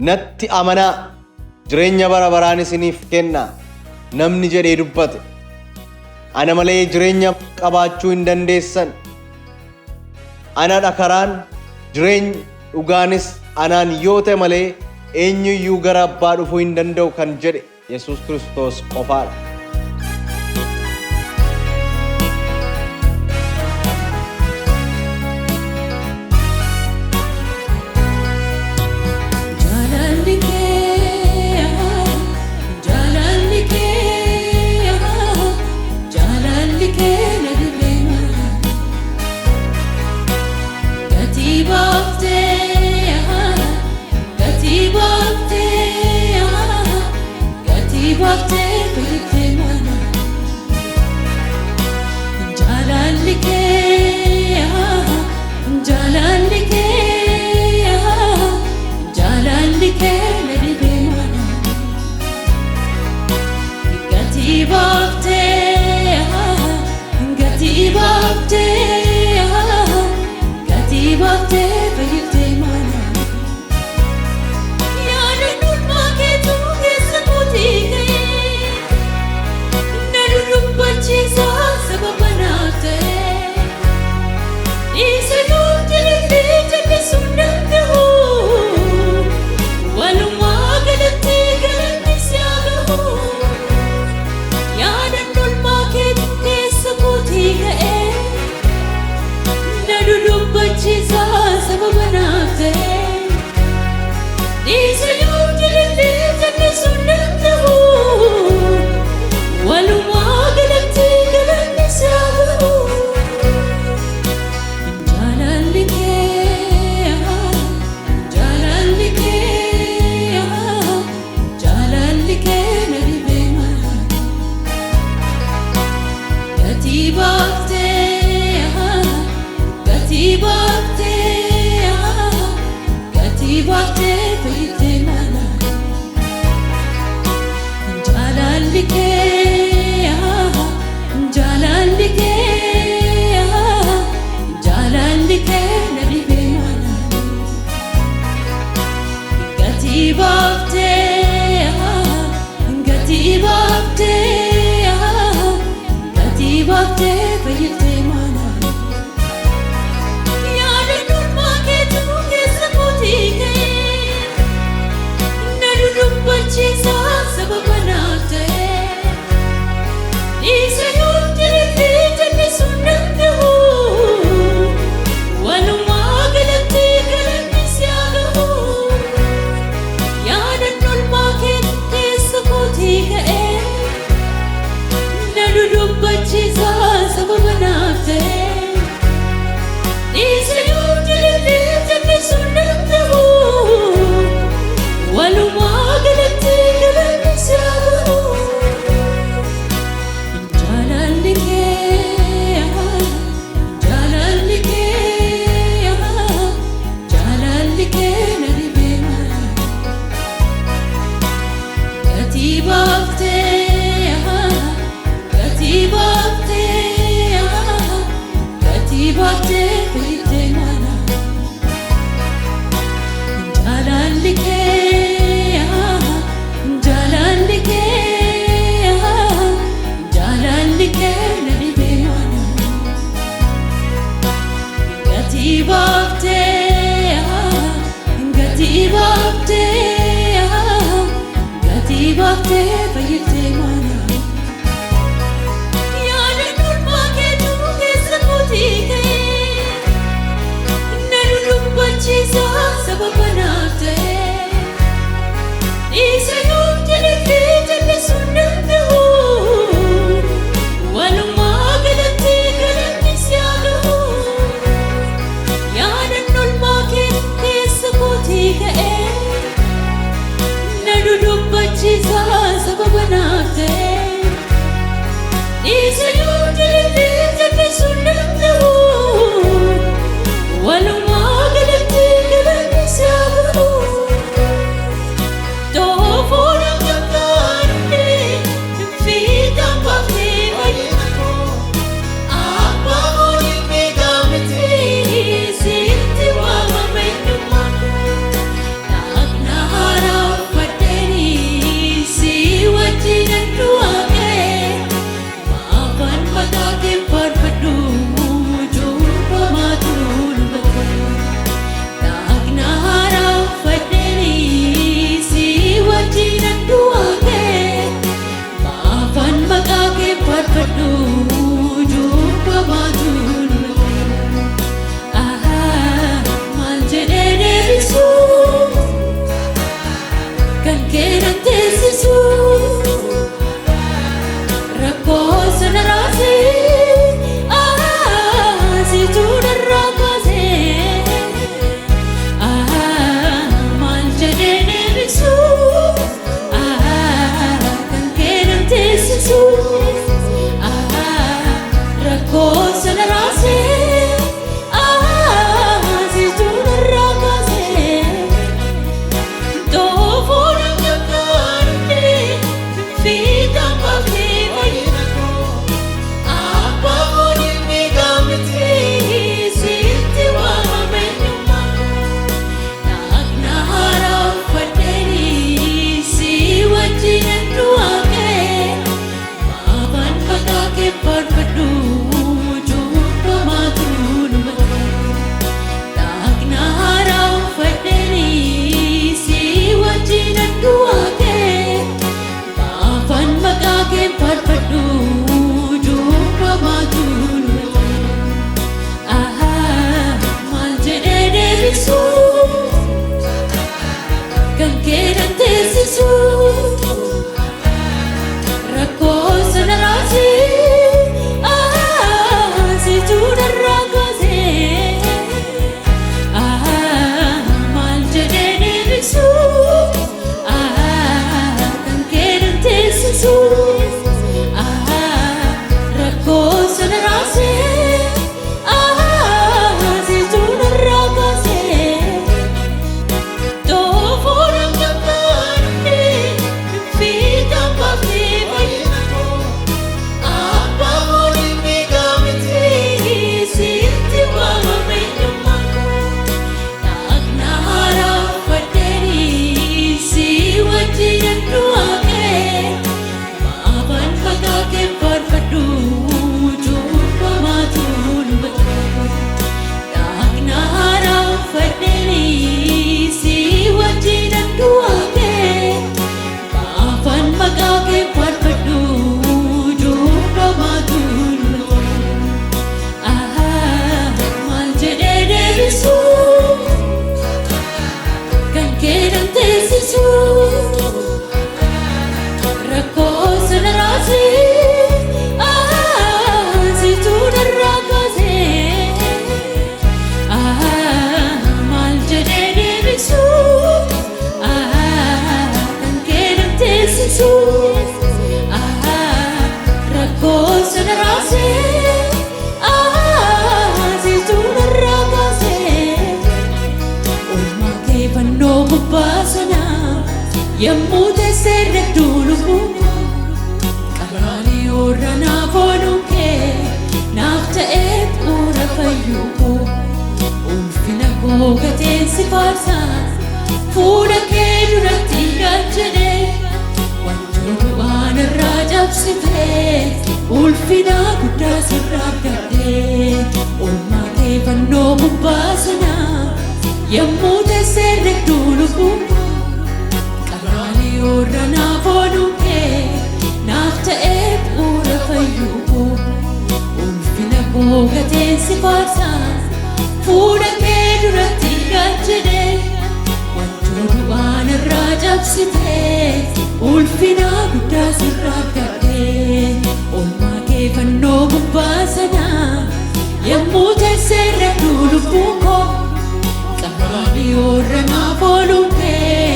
Natti amanaa, jireenya bara baraan isiniif kenna namni jedhee dubbate. Ana malee jireenya qabaachuu hin dandeessan. Anadha karaan, jireenyi, dhugaanis anaan yoo ta'e malee eenyuyyuu gara abbaa dhufuu hin danda'u kan jedhe Yesuus Kiristoos qofaadha. Jaalalli kee, jaalalli kee, jaalalli kee na dhibee mara. Gatii baaftee, gatii baaftee, gatii baaftee fayyadee mana. Jaalalli kee, jaalalli kee, jaalalli kee na dhibee mana. Gatii baaftee, gatii baaftee, gatii baaftee fayyadee mana. Yaada nulmaa keetu keessa kootii ka'ee, na dudubbachiisa sababa naaf ta'e. Isa yoo jedhee jallisuun danda'u, walumaa galatti galanni si haa gahu. Yaada nulmaa keetu keessa kootii ka'ee, na dudubbachiisa sababa naaf ta'e. Isa yoo jedhee jallisuun danda'u, walumaa galatti galanni si haa gahu. Jaalalli kee, jaalalli kee, jaalalli kee na dhibee mara. Gatii baaftee, gatii baaftee, gatii baaftee fayyadee mana. Jaalalli kee, jaalalli kee, jaalalli kee na dhibee mana. Gatii baaftee, gatii baaftee, gatii baaftee fayyadee mana. Yaada nulmaa keetu keessa kootii ka'ee, na dudubbachiisa sababa naaf ta'e. Isa yoo jedhee jallisuun danda'u, walumaa galatti galanni si haa gahu. Yaada nulmaa keetu keessa kootii ka'ee, na dudubbachiisa sababa naaf ta'e. Isa yoo jedhee jallisuun danda'u, walumaa galatti galanni si haa gahu. Jaalalli kee, jaalalli kee, jaalalli kee na dhibee mara. Gatii baaftee, gatii baaftee, gatii baaftee fayyadee mana. Jaalalli kee, jaalalli kee, jaalalli kee na dhibee mana. Gatii baaftee, gatii baaftee, gatii baaftee fayyadee mana. Yaada nulmaa keetu keessa kootii ka'ee, na dudubbachiisa sababa naaf ta'e. Isa yoo jedhee jallisuun danda'u, walumaa galatti galanni si haa gahu. Yaada nulmaa keetu keessa kootii ka'ee, na dudubbachiisa sababa naaf ta'e. Isa yoo jedhee jallisuun danda'u, walumaa galatti galanni si haa gahu. Doofuun gargaarumne fiixaan baaftee fayyina koo, abbaa hojii beekamte sitti waamama eenyummaa koo. Dhaqna. deebisu? Kan kee teessisu. Rakkoo sana raasee. Situ narraa kaasee. Doofuun gammaadhee fiixaan baafnee fayyina koo. Abbaa fooniin miidhamte sitti waamame eenyummaa koo. Dhaqna haaraa uffadhee si wajjin du'aa ka'e. Maafaan maqaa kee faarfadhu cubbamaa turuun malee. Dhaqna haaraa uffadhee si wajjin du'aa ka'e. Maafaan maqaa kee faarfadhu cubbamaa turuun malee. Maal jedhee deebisu? Kan kee nan teessisu. Rakkoo sana raasee. Situ narraa kaasee. Maal jedhee deebisu? Kan kee nan teessisu. Rakkoo sana raasee. Situ narraa kaasee. Doofuun gammaadhee fiixaan baafnee fayyina koo. Abbaa fooniin miidhamte sitti waamame eenyummaa koo. Dhaqna haaraa uffadhee si wajjin du'aa ka'e. Maafaan maqaa kee faarfadhu cubbamaa turuun malee. Dhaqna haaraa uffadhee si wajjin du'aa ka'e. Maafaan maqaa kee faarfadhu cubbamaa turuun malee. Maal jedhee deebisu? Kan kee nan teessisu. Rakkoo sana raasee. Situ narraa kaasee. Maal jedhee deebisu? Kan kee nan teessisu. Rakkoo sana raasee. Situ narraa kaasee. Oolmaa kee fannoo gubbaa sana yommuu teessee redduu lubbuu qaraalee warra naaf ooluun kee naaf ta'ee bu'uura fayyuu koo. Ulfina koo gateen si faarsa fuula kee duratti galchine wantoota du'aan irraa cabsitee ulfina guddaa sirraa argadhee. Oolmaa kee fannoo gubbaa sana yommuu teessee redduu lubbuu qaraalee warra naaf ooluun kee naaf ta'ee bu'uura fayyuu koo. Ulfina koo gateen si faarsa fuula kee duratti galchine wantoota du'aan irraa cabsitee ulfina guddaa sirraa argadhee. Oolmaa kee fannoo gubbaa sana yommuu teessee redduu lubbuu koo qaraalee warra naaf ooluun kee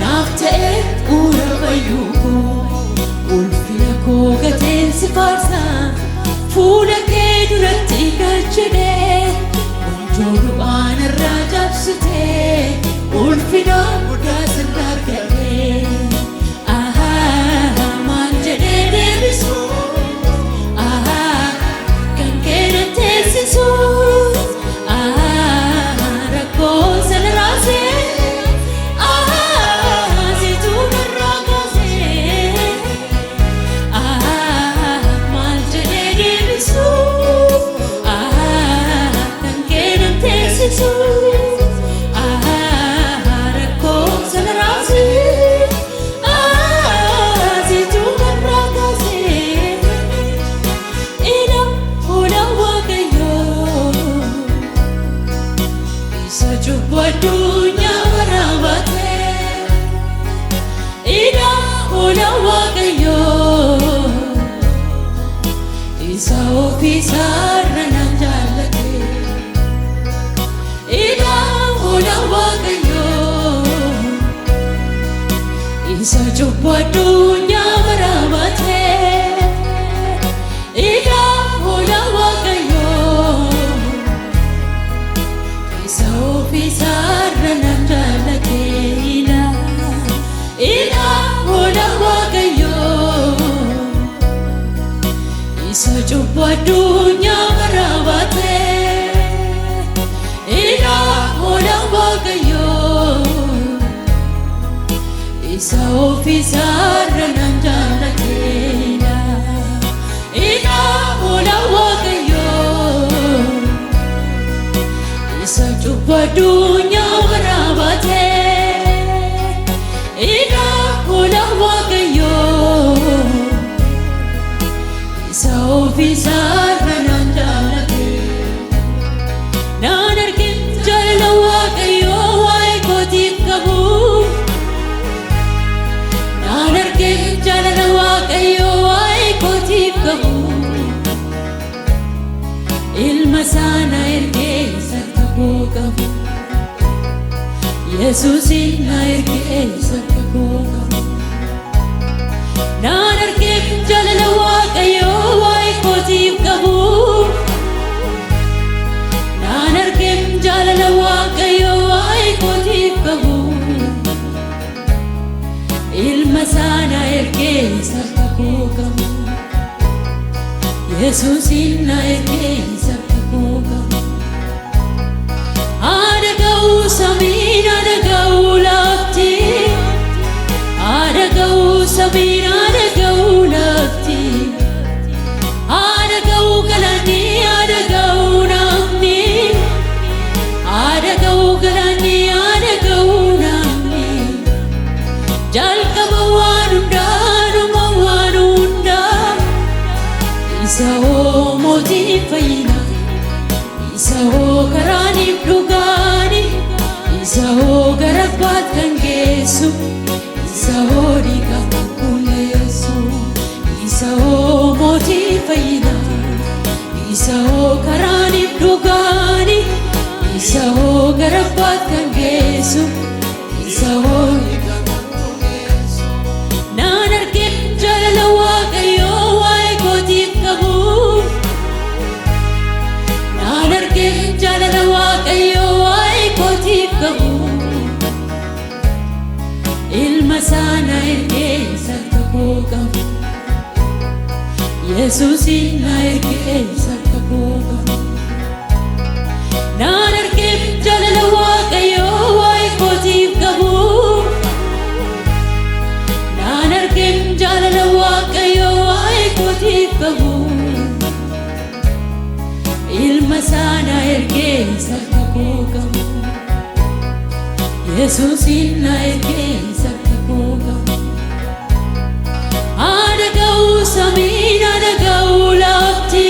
naaf ta'ee bu'uura fayyuu koo. Ulfina koo gateen si faarsa fuula kee duratti galchine wantoota du'aan irraa cabsitee ulfina guddaa sirraa argadhee. Maal jedhee deebisu? Kan kee nan teessisu. Rakkoo sana raasee. Situ narraa kaasee. Maal jedhee deebisu? Kan kee nan teessisu. Rakkoo sana raasee. Situ narraa kaasee. Ila hoolaa Waaqayyoo isa cubbuu addunyaa waraabate. Ila hoolaa Waaqayyoo isa ofiisaarra naan jaallate. Ila hoolaa Waaqayyoo. Isa cubbuu addunyaa baraabatee ilaa hoolaa Waaqayyoo. Isa ofiisaarra nan jaallatee ilaa ilaa hoolaa Waaqayyoo. Isa cubbuu addunyaa baraabatee ilaa hoolaa Waaqayyoo. Isa ofiisaarra nan jaallatee ilaa ilaa hoolaa Waaqayyoo. Isa cubbuu addunyaa baraabatee ilaa hoolaa Waaqayyoo. Isa ofiisaarra nan jaallatee naan argin jaalala Waaqayyoo waa'ee kootiif qabu. Naan argin jaalala Waaqayyoo waa'ee kootiif qabu. Ilma isaa na ergee isa koo qabu. Yesuusin na ergee isa koo qabu. Naan argin jaalala Waaqayyoo waa'ee kootiif qabu. Naan argin jaalala Waaqayyoo waa'ee kootiif qabu. Ilma isaa na ergee isa koo qabu. Yesuusin na ergee isa koo qabu. Haadha ga'uu samiin haadha ga'uu lafti. Haadha ga'uu samiin haadha ga'uu lafti. Haadha ga'uu galaanni haadha ga'uu namni. Haadha ga'uu galaanni haadha ga'uu namni. Jalqaba waan hundaa dhuma waan hundaa. Isa hoo mootii fayyinaa. Isa hoo karaaniif dhugaani. Isa hoo gara abbaatti kan geessu. Isa hoo dhiiga qulqulleessu. Isa hoo mootii fayyinaa. Isa hoo karaaniif dhugaani. Isa hoo gara abbaatti kan geessu. Isa hoo dhiiga qulqulleessu. Naan argin jaalala Waaqayyoo waa'ee kootiif qabu. Naan argin jaalala Waaqayyoo waa'ee kootiif qabu. Ilma isaa na ergee isa koo qabu. Yesuusin na ergee isa koo qabu. Naan argin jaalala Waaqayyoo waa'ee kootiif qabu. Naan argin jaalala Waaqayyoo waa'ee kootiif qabu. Ilma isaa na ergee isa koo qabu. Yesuusin na ergee isa koo qabu. Haadha ga'uu samiin haadha ga'uu lafti.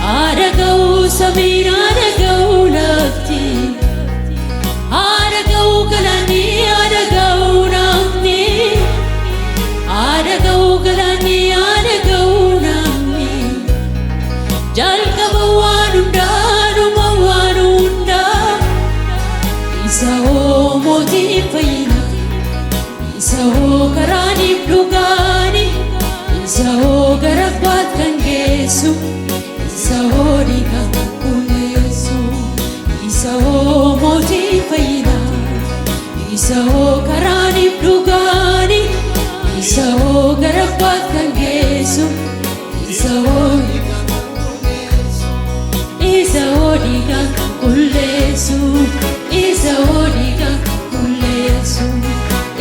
Haadha ga'uu samiin haadha ga'uu lafti. Haadha ga'uu galaanni haadha ga'uu namni. Haadha ga'uu galaanni haadha ga'uu namni. Jalqaba waan hundaa dhuma waan hundaa. Isa hoo mootii fayyinaa. Isa hoo karaaniif dhugaani. Isa hoo gara abbaatti kan geessu. Isa hoo dhiiga qulqulleessu. Isa hoo mootii fayyinaa. Isa hoo karaaniif dhugaani. Isa hoo gara abbaatti kan geessu. Isa hoo dhiiga qulqulleessu. Isa hoo dhiiga qulqulleessu. Isa hoo dhiiga qulqulleessu.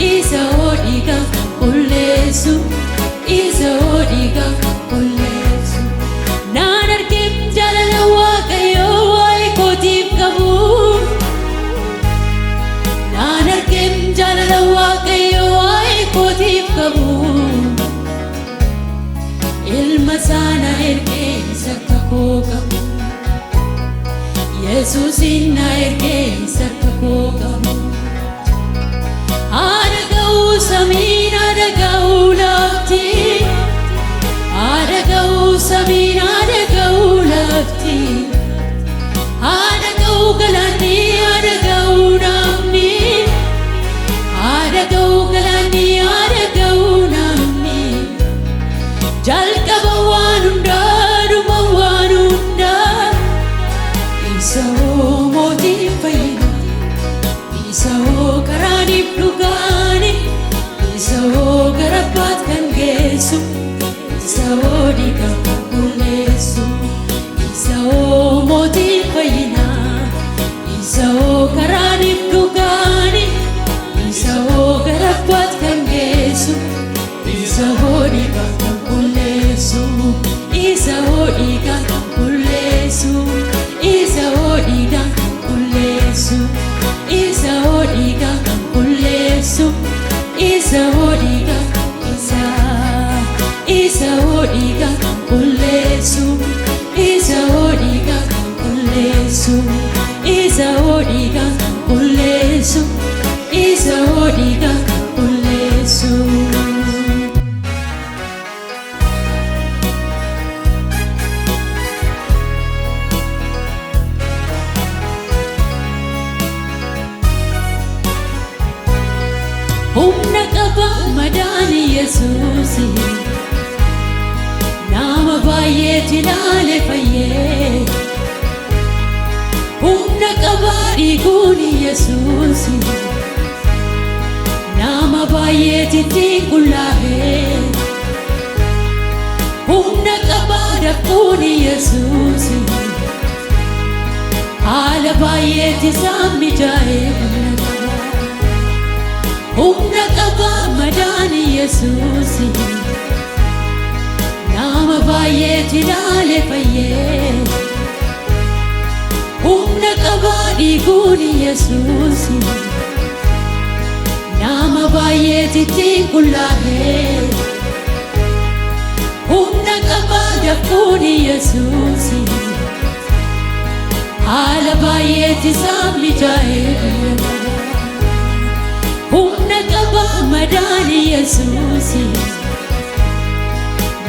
Isa hoo dhiiga qulqulleessu. Isa hoo dhiiga qulqulleessu. Naan argin jaalala Waaqayyoo waa'ee kootiif qabu. Naan argin jaalala Waaqayyoo waa'ee kootiif qabu. Ilma isaa na ergee isa koo qabu. Yesuusin na ergee isa koo qabu. Haadha ga'uu samiin haadha ga'uu lafti. Haadha ga'uu samiin haadha ga'uu lafti. Haadha ga'uu galaanni haadha ga'uu namni. Haadha ga'uu galaanni. qulleessu, isa hoo dhiigaan kan qulleessu, isa hoo mootii fayyinaa, isa hoo karaaniif dhugaani, isa hoo gara abbaatti kan geessu, isa hoo dhiigaan kan qulleessu, isa hoo dhiigaan kan qulleessu, isa hoo dhiigaan kan qulleessu, isa hoo dhiigaan kan qulleessu, isa hoo dhiigaan kan isa, isa hoo dhiigaan kan qulleessu, isa hoo dhiigaan kan qulleessu, isa hoo dhiigaan kan qulleessu, isa hoo dhiigaan kan qulleessu. Humna qaba madaan Yesuusi, nama baay'eetu ilaale fayyee. Humna qaba dhiiguun Yesuusi, nama baay'eetu ittiin qullaa'ee. Humna qaba dafquun Yesuusi, haala baay'eetu isaan mijaa'ee. Humna qaba. Humna qaba madaan Yesuusi, nama baay'eetu ilaale fayyee. Humna qaba dhiiguun Yesuusi, nama baay'eetu ittiin qullaa'ee. Humna qaba dafquun Yesuusi, haala baay'eetu isaan mijaa'ee. Humna qaba madaan Yesuusi,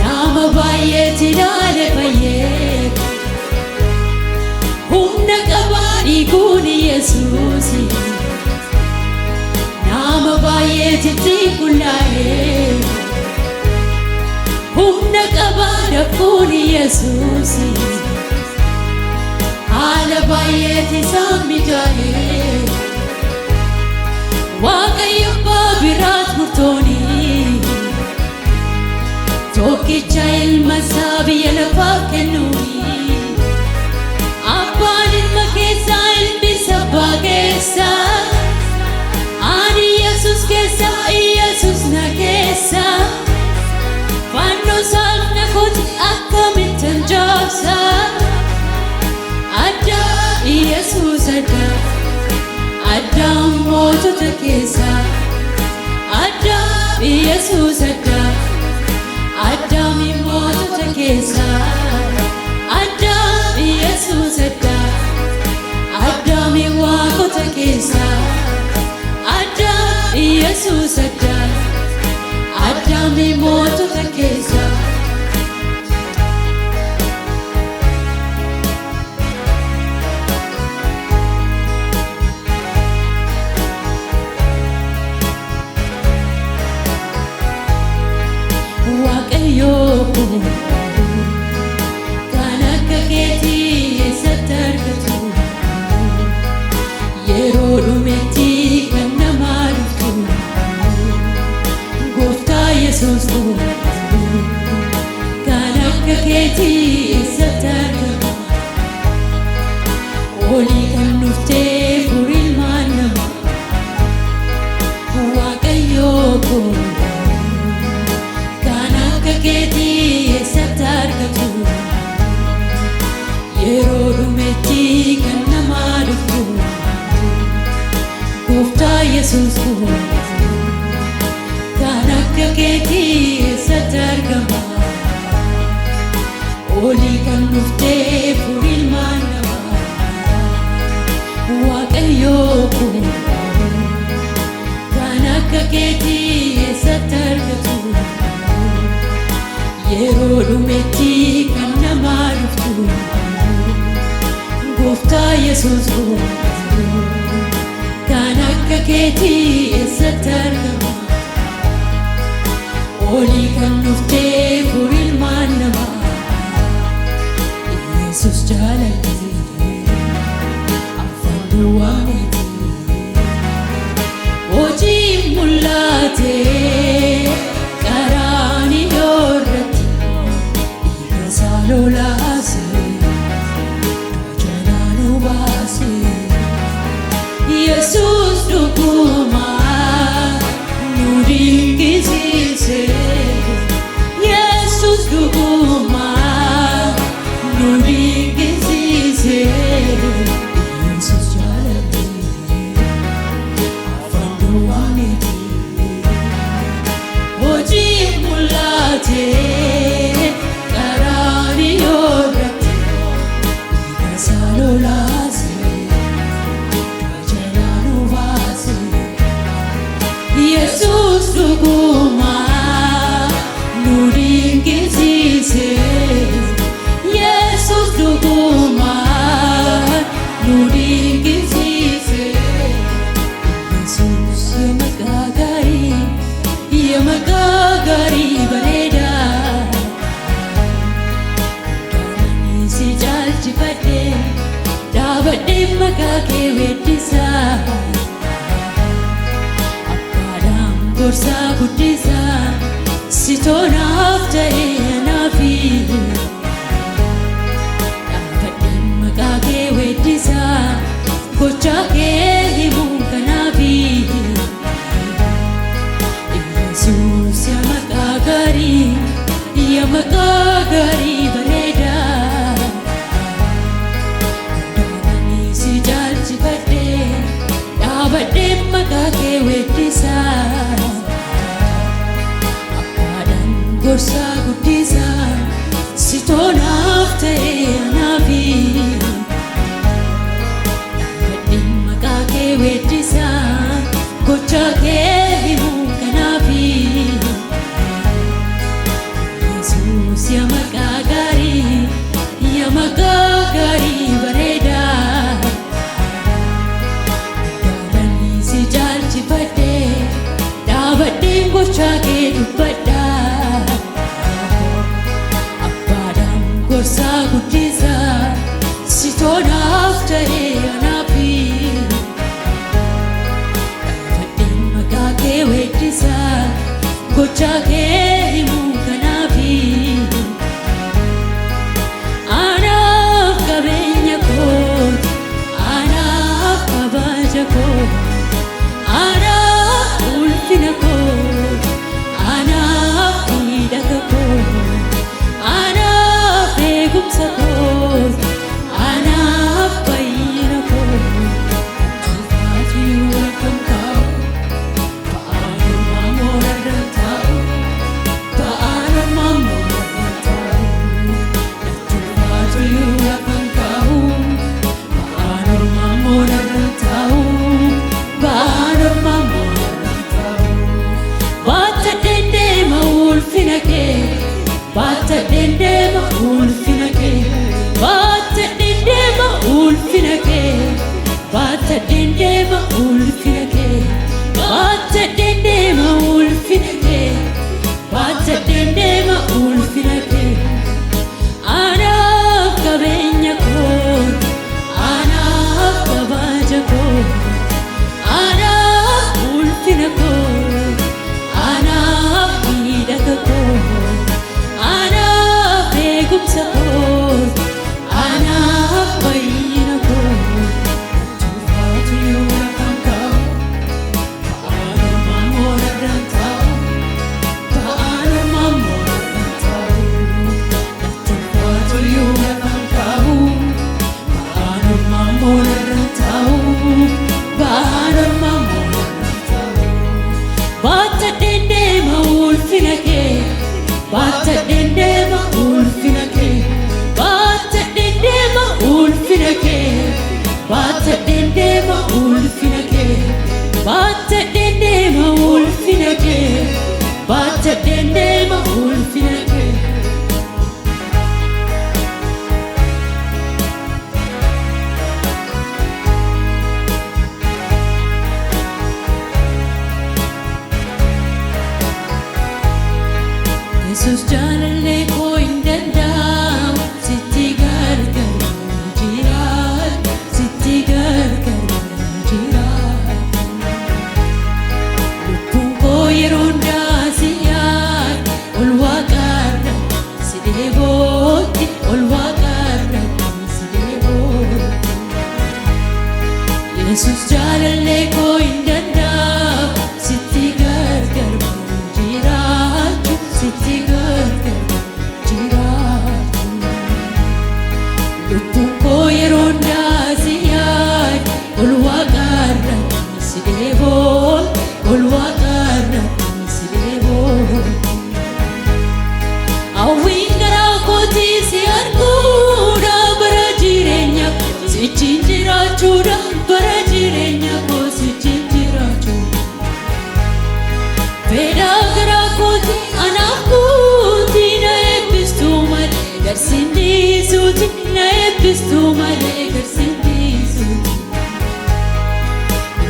nama baay'eetu ilaale fayyee. Humna qaba dhiiguun Yesuusi, nama baay'eetu ittiin qullaa'ee. Humna qaba dafquun Yesuusi, haala baay'eetu isaan mijaa'ee. Waaqayyo abbaa biraat murtooni, tokkicha ilma isaa biyya lafaaf kennuuni. Abbaan ilma keessaa, ilmis abbaa keessa. Ani Yesus keessa, Yesus na keessa. Fannoo isaaf na kooti akkamittan jaabsa. Adda Yesus adda, addaan mootota keessa. Adda Yesus adda, addaami mootota keessa. Adda Yesus adda, addaami waaqota keessa. Adda Yesus adda, addaami mootota keessa. Waaqayyo kan akka keetii eessatti argatu? Yeroo dhumetti kan namaa dhuftu, Gooftaa Yesuus, kan akka keetii eessatti argama? Olii kan dhuftee furilmaan nama, Waaqayyo kan akka keetii eessatti argatu? Yeroo dhumetti kan namaa dhuftu, Gooftaa Yesuus, kan akka keetii eessatti argama? Olii kan dhuftee furilmaan namaa, Waaqayyo kan akka keetii eessatti argatu? Yeroo dhumetti kan namaa dhuftu, Gooftaa Yesuus, kan akka keetii eessatti argama? Olii kan dhuftee furilmaan namaa, Yesus jaalalli afaan duwwaa miti. Hojii mul'ate. dinqisiise. Yesus dhugumaa nu dinqisiise. Yesus jaalallee afaan duwwaa miti. Hojii mul'ate qaraaniyoon irratti dhiiga isaa lolaase qajeelaa nu baase. Yesus dhugumaa nu dinqisiise. Yesus dhugumaa nu dinqisiise. Yesus maqaa gaarii, yaa maqaa gaarii bareedaa. Ani si jaalchifadhee dhaabadhee maqaa kee weeddisaa. Abbaadhaan gorsaa guddisaa si toonaaf ta'e anaafi. Dhaabadhee maqaa kee weeddisaa gochaa kee himuun kanaafi. Yesus yaa maqaa gaarii, yaa maqaa gaarii bareedaa. Ani si jaalchifadhee dhaabadhee maqaa kee weeddisaa. Abbaadhaan gorsaa guddisaa si toonaaf ta'e anaafi. Dhaabadhee maqaa kee weeddisaa gochaa kee himuun kanaafi. Yesus yaa maqaa gaarii, yaa maqaa gaarii bareedaa. Ani si jaalchifadhee dhaabadhee gochaa kee dubbadhaa. Abbaadhaan gorsaa guddisaa si toonaaf ta'e anaafi. Dhaabadhee maqaa kee weeddisaa gochaa kee himuu kanaafi. Anaaf qabeenya kooti, anaaf kabaja koo, anaaf ulfina koo, anaaf miidhaga koo, anaaf eegumsa koo, anaaf fayyina koo. Ati lafan taa'u, ba'aan ormaa moorarra taa'u, ba'aan ormaa moorarra taa'u. Natti ulfaatu lafan kaa'u, ba'aan ormaa moorarra taa'u, ba'aan ormaa moorarra taa'u. Baatadheen deema ulfina kee, baatadheen deema ulfina kee, baatadheen deema ulfina kee, baatadheen deema ulfina kee, baatadheen deema ulfina kee, baatadheen deema ulfina kee. Anaaf qabeenya koo, anaaf kabaja koo, anaaf ulfina koo, anaaf miidhaga koo, anaaf eegumsa koo, anaaf fayyina koo. Natti ulfaatu yoo lafan kaa'u, ba'aan ormaa moorarra taa'u, ba'aan ormaa moorarra taa'u. Natti ulfaatu yoo lafan kaa'u, ba'aan ormaa moorarra taa'u, ba'aan ormaa moorarra taa'u. Baatadheen deema ulfina kee, baatadheen deema ulfina kee, baatadheen deema ulfina kee, baatadheen deema ulfina kee, baatadheen deema ulfina kee, baatadheen deema ulfina kee. Yesus jaalallee koo hin danda'amu sitti gargar jiraata, sitti gargar jiraata. Lubbuun koo yeroo hundaa si yaada, ol waaqarra si dheebootti, ol waaqarra si dheebootti. Yesus jaalallee koo hin danda'amu sitti gargar Fedha garaa kooti anaaf guuti na eebbistuu malee garsiin dhiisuuti na eebbistuu malee garsiin dhiisuuti.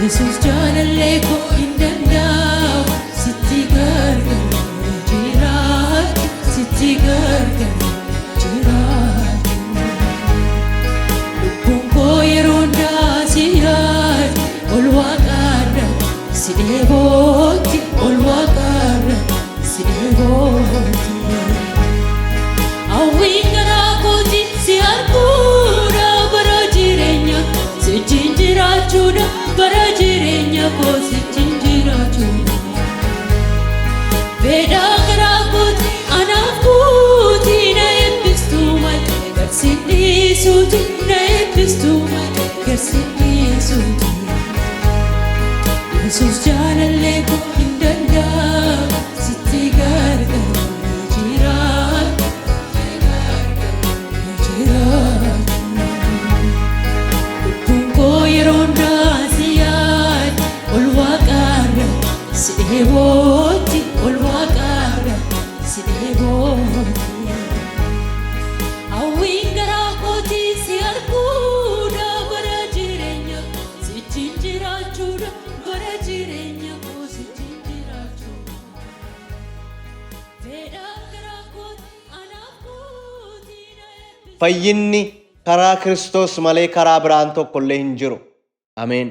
Yesuus jaalallee koo hin danda'u sitti gargaaru jiraachuu sitti gargaaru jiraachuu. Lubbuun koo yeroo hundaa si yaadu ol waaqaarra si dheebootti ol waaqaarra si dheebootti. Hawwiin garaa kooti si arguudha bara jireenya si wajjin jiraachuudha bara jireenya koo si wajjin jiraachuudha. Fedha garaa kooti anaaf guuti na eebbistuu malee garsiin dhiisuuti na eebbistuu malee garsiin dhiisuuti. Yesuus jaalallee koo hin danda'u sitti gargaaru jiraachuu jiraachuu. Lubbuun koo yeroo hundaa si yaadu ol waaqaarra si dheebootti ol waaqaarra si dheebootti. Hawwiin garaa kooti si arguudha bara jireenya si wajjin jiraachuudha bara jireenya koo si wajjin jiraachuudha. Fedha garaa kooti anaaf guuti na eebbisi. Fayyinni karaa Kiristoos malee karaa biraan tokko illee hin jiru. Ameen.